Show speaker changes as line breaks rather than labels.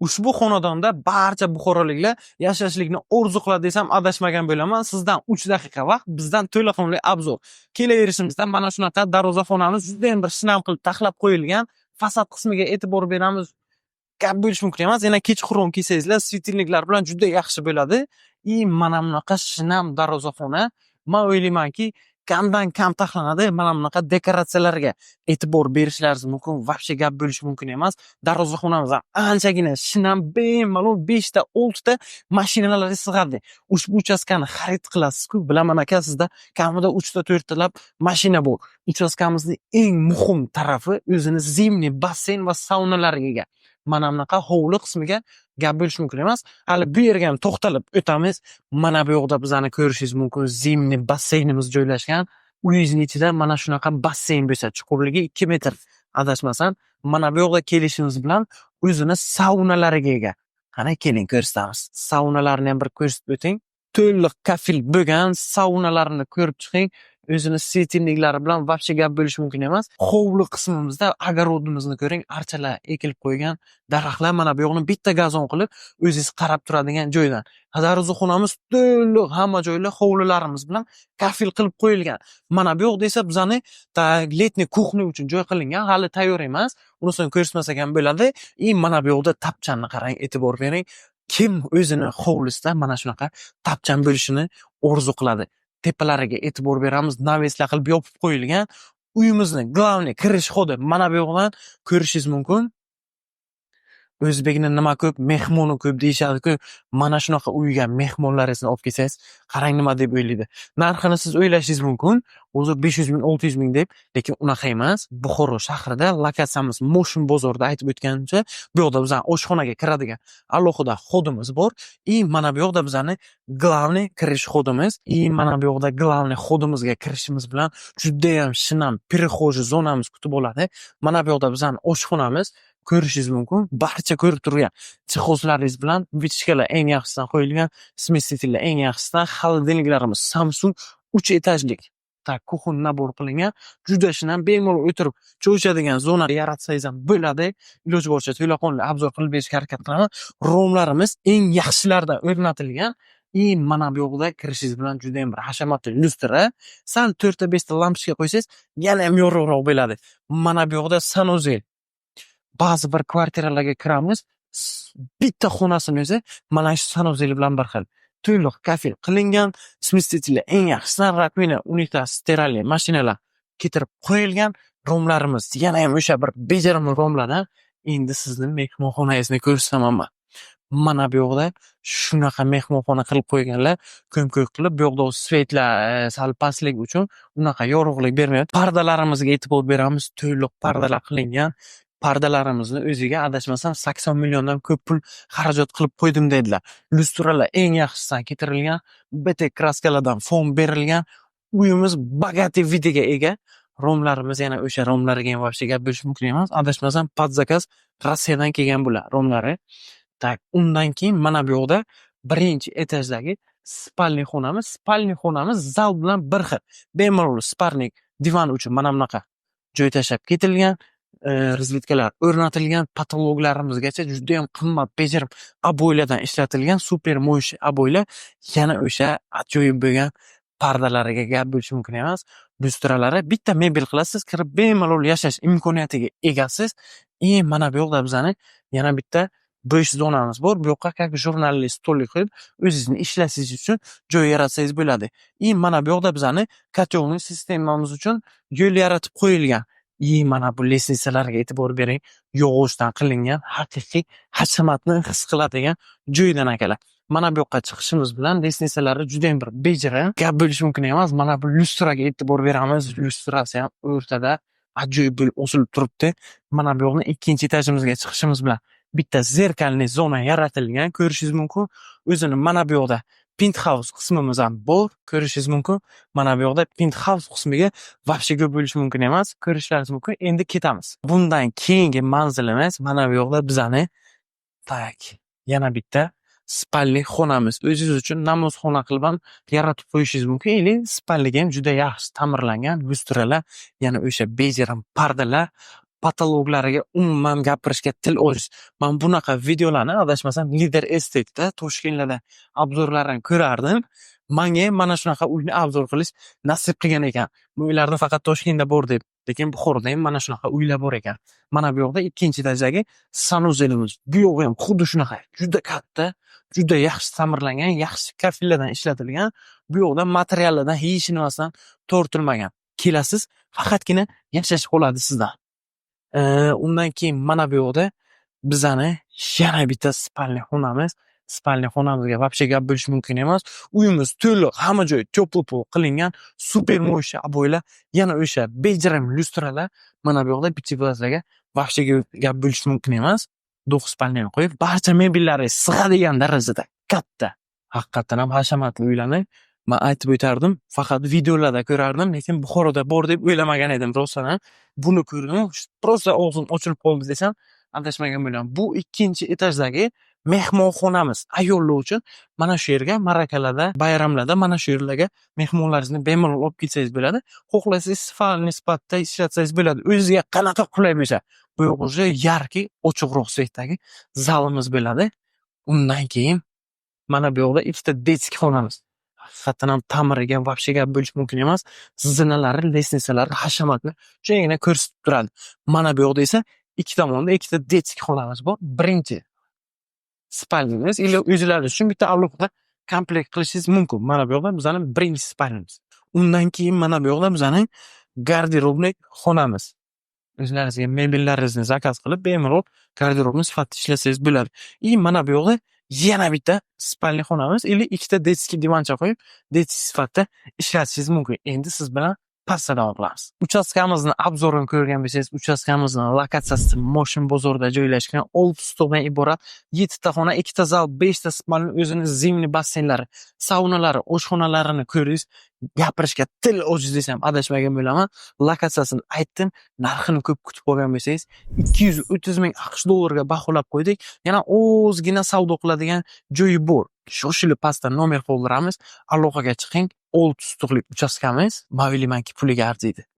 Ushbu xonadonda barcha buxoroliklar yashashlikni orzu qiladi desam, adashmagan bo'laman. Sizdan 3 daqiqa vaqt, bizdan to'laqonli обзор. Kelaverishimizda mana shunaqa darvozaxonamiz judayam bir shinam qilib taxlab qo'yilgan. Fasad qismiga e'tibor beramiz. Gap bo'lishi mumkin emas. Yana kechqurun kelsangizlar, светильник lar bilan juda yaxshi bo'ladi. И mana bunaqa shinam darvozaxona. Man o'ylaymanki, kamdan kam taxlanadi. Mana bunaqa dekoratsiyalarga e'tibor berishlaringiz mumkin. Вообще gap bo'lishi mumkin emas. Darvozaxonamiz ham anchagina shinam, bemalol 5 ta, 6 ta mashinalar sig'adi. Ushbu uchastkani xarid qilasiz-ku, bilaman, aka, sizda kamida 3 ta, 4 talab mashina bor. Uchastkamizning eng muhim tarafi o'zini зимний basseyn va saunalariga ega. Mana bunaqa hovli qismiga gap bo'lishi mumkin emas. Hali bu yerga ham to'xtalib o'tamiz. Mana bu yoqda bizani ko'rishingiz mumkin, зимний basseynimiz joylashgan. Uyingizni ichida mana shunaqa basseyn bo'lsa, chuqurligi 2 metr, adashmasam. Mana bu yoqda kelishimiz bilan o'zini saunalariga ega. Qani, keling, ko'rsatamiz. Saunalarni ham bir ko'rsatib o'ting. To'liq kafel bo'lgan saunalarni ko'rib chiqing. O'zini светильник lari bilan вообще gap bo'lishi mumkin emas. Hovli qismimizda огород imizni ko'ring, archalar ekilib qo'ygan, daraxtlar, mana bu yoqni bitta gazon qilib, o'zingiz qarab turadigan joydan. Darvozaxonamiz to'liq hamma joylar hovlilarimiz bilan kafel qilib qo'yilgan. Mana bu yoqda esa bizani летний кухня uchun joy qilingan, hali tayyor emas. Unisini ko'rsatmasak ham bo'ladi. И mana bu yoqda tapchanni qarang, e'tibor bering. Kim o'zini hovlisida mana shunaqa tapchan bo'lishini orzu qiladi? Tepalariga e'tibor beramiz, навес lar qilib yopib qo'yilgan. Uyimizni главный kirish xodi mana bu yoqdan ko'rishingiz mumkin. O'zbekni nima ko'p, mehmoni ko'p deyishadi-ku. Mana shunaqa uyga mehmonlaringizni olib kelsangiz, qarang, nima deb o'ylaydi. Narxini siz o'ylashingiz mumkin, o'zi 500 ming, 600 ming deb, lekin unaqa emas. Buxoro shahrida, lokatsiyamiz Moshin bozorida, aytib o'tganimcha, bu yoqda bizani oshxonaga kiradigan alohida ход imiz bor. И mana bu yoqda bizani главный kirish ход imiz. И mana bu yoqda главный ход imizga kirishimiz bilan judayam shinam прихожий zonamiz kutib oladi. Mana bu yoqda bizani oshxonamiz, ko'rishingiz mumkin. Barcha ko'rib turgan jihoz laringiz bilan вытяжка lar eng yaxshisidan qo'yilgan, смеситель lar eng yaxshisidan, холодильник larimiz Samsung, 3 etajlik. Так, кухонный набор qilingan. Juda shinam, bemalol o'tirib choy ichadigan zona yaratsangiz ham bo'ladi. Iloji boricha to'laqonli обзор qilib berishga harakat qilaman. Romlarimiz eng yaxshilaridan o'rnatilgan. И mana bu yoqda kirishingiz bilan judayam bir hashamatli lyustra. Sal 4 ta, 5 ta lampochka qo'ysangiz, yana ham yorug'roq bo'ladi. Mana bu yoqda санузел. Ba'zi bir kvartiralarga kiramiz, bitta xonasini o'zi mana shu санузел i bilan bir xil. To'liq kafel qilingan, смеситель lar eng yaxshisidan, раковина, unitaz, стиральный mashinalar keltirib qo'yilgan. Romlarimiz yana ham o'sha bir bejirim romlardan. Endi sizni mehmonxonangizni ko'rsataman man. Mana bu yoqda shunaqa mehmonxona qilib qo'yganlar, ko'm-ko'k qilib, bu yoqda свет lar sal pastligi uchun unaqa yorug'lik bermayapti. Pardalarimizga e'tibor beramiz, to'liq pardalar qilingan. Pardalarimizni o'ziga, adashmasam, 80 milliondan ko'p pul xarajat qilib qo'ydim dedilar. Lyustralar eng yaxshisidan keltirilgan, BT kraskalardan fon berilgan. Uyimiz богатый вид iga ega. Romlarimiz yana o'sha romlarga ham вообще gap bo'lishi mumkin emas. Adashmasam, под заказ Rossiyadan kelgan bular romlari. Так, undan keyin mana bu yoqda birinchi etajdagi спальный xonamiz. Спальный xonamiz zal bilan bir xil. Bemalol спальник divan uchun mana bunaqa joy tashlab ketilgan. Розетка lar o'rnatilgan, потолок larimizgacha judayam qimmat, bejirim обой lardan ishlatilgan, супер моющий обой lar, yana o'sha ajoyib bo'lgan pardalariga gap bo'lishi mumkin emas. Lyustralari, bitta mebel qilasiz, kirib bemalol yashash imkoniyatiga egasiz. И mana bu yoqda bizani yana bitta bo'sh zonamiz bor. Bu yoqqa как журнальный столик qo'yib, o'zingizni ishlashingiz uchun joy yaratsangiz bo'ladi. И mana bu yoqda bizani котельный sistemamiz uchun yo'l yaratib qo'yilgan. И mana bu лестница larga e'tibor bering. Yog'ochdan qilingan, haqiqiy hashamatni his qiladigan joydan, akalar. Mana bu yoqqa chiqishimiz bilan лестница lari judayam bir bejirim. Gap bo'lishi mumkin emas. Mana bu lyustraga e'tibor beramiz. Lyustrasi ham o'rtada ajoyib bo'lib osilib turibdi. Mana bu yoqni ikkinchi etajimizga chiqishimiz bilan bitta зеркальный zona yaratilgan, ko'rishingiz mumkin. O'zini mana bu yoqda penthouse qismimiz ham bor, ko'rishingiz mumkin. Mana bu yoqda penthouse qismiga вообще ko'p bo'lishi mumkin emas, ko'rishlaringiz mumkin. Endi ketamiz. Bundan keyingi manzilimiz mana bu yoqda bizani, так, yana bitta спальный xonamiz. O'zingiz uchun namozxona qilib ham yaratib qo'yishingiz mumkin. Или спальный ga ham juda yaxshi ta'mirlangan lyustralar, yana o'sha bejirim pardalar. Потолок lariga umuman gapirishga til ojiz. Man bunaqa videolarni, adashmasam, Lider Estate'da, Toshkentlarda обзор larini ko'rardim. Manga ham mana shunaqa uyni обзор qilish nasib qilgan ekan. Bu uylarni faqat Toshkentda bor deb, lekin Buxoroda ham mana shunaqa uylar bor ekan. Mana bu yoqda ikkinchi etajdagi санузел imiz. Bu yog'i ham xuddi shunaqa, juda katta, juda yaxshi ta'mirlangan, yaxshi kafellardan ishlatilgan. Bu yoqda materiallardan hech nimasidan tortilmagan. Kelasiz, faqatgina yashash qoladi sizdan. Undan keyin mana bu yoqda bizani yana bitta спальный xonamiz. Спальный xonamizga вообще gap bo'lishi mumkin emas. Uyimiz to'liq, hamma joyi теплый пол qilingan, супер мощный обои lar, yana o'sha bejirim lyustralar. Mana bu yoqda bitta larga вообще gap bo'lishi mumkin emas. Двухспальный ni qo'yib, barcha mebellari sig'adigan darajada katta. Haqiqatdan ham hashamatli uylarni man aytib o'tardim, faqat videolarda ko'rardim, lekin Buxoroda bor deb o'ylamagan edim rostdan ham. Buni ko'rdim, просто og'zim ochilib qoldi desam, adashmagan bo'laman. Bu ikkinchi etajdagi mehmonxonamiz. Ayollar uchun mana shu yerga ma'rakalarda, bayramlarda mana shu yerlarga mehmonlaringizni bemalol olib kelsangiz bo'ladi. Xohlasangiz, спальный sifatida ishlatsangiz bo'ladi. O'zizga qanaqa qulay bo'lsa. Bu yoq уже яркий, ochiqroq цвет dagi zalimiz bo'ladi. Undan keyin mana bu yoqda ikkita детский xonamiz. Haqiqatdan ham ta'miriga вообще gap bo'lishi mumkin emas. Zinalari, лестница lari hashamatli, jayina ko'rsatib turadi. Mana bu yoqda esa ikki tomonda ikkita детский xonamiz bor. Birinchi спальный miz или o'zlaringiz uchun bitta alohida komplekt qilishingiz mumkin. Mana bu yoqda bizani birinchi спальный miz. Undan keyin mana bu yoqda bizani гардеробный xonamiz. O'zlaringizga mebellaringizni заказ qilib, bemalol garderobni sifatida ishlatsangiz bo'ladi. И mana bu yoqda yana bitta спальный xonamiz или ikkita детский divancha qo'yib, детский sifatida ishlatishingiz mumkin. Endi siz bilan pastda davom qilamiz. Uchastkamizni обзор ini ko'rgan bo'lsangiz, uchastkamizni lokatsiyasi Moshin bozorida joylashgan, 6 sotixdan iborat, 7 ta xona, 2 ta zal, 5 ta спальный, o'zini зимний basseynlari, saunalari, oshxonalarini ko'rdingiz. Gapirishga til ojiz desam, adashmagan bo'laman. Lokatsiyasini aytdim, narxini ko'p kutib qolgan bo'lsangiz, 230 ming AQSh dollariga baholab qo'ydik. Yana ozgina savdo qiladigan joyi bor. Shoshilib pastda nomer qoldiramiz. Aloqaga chiqing. 6 sotixlik uchastkamiz Mavili banki puliga arziydi.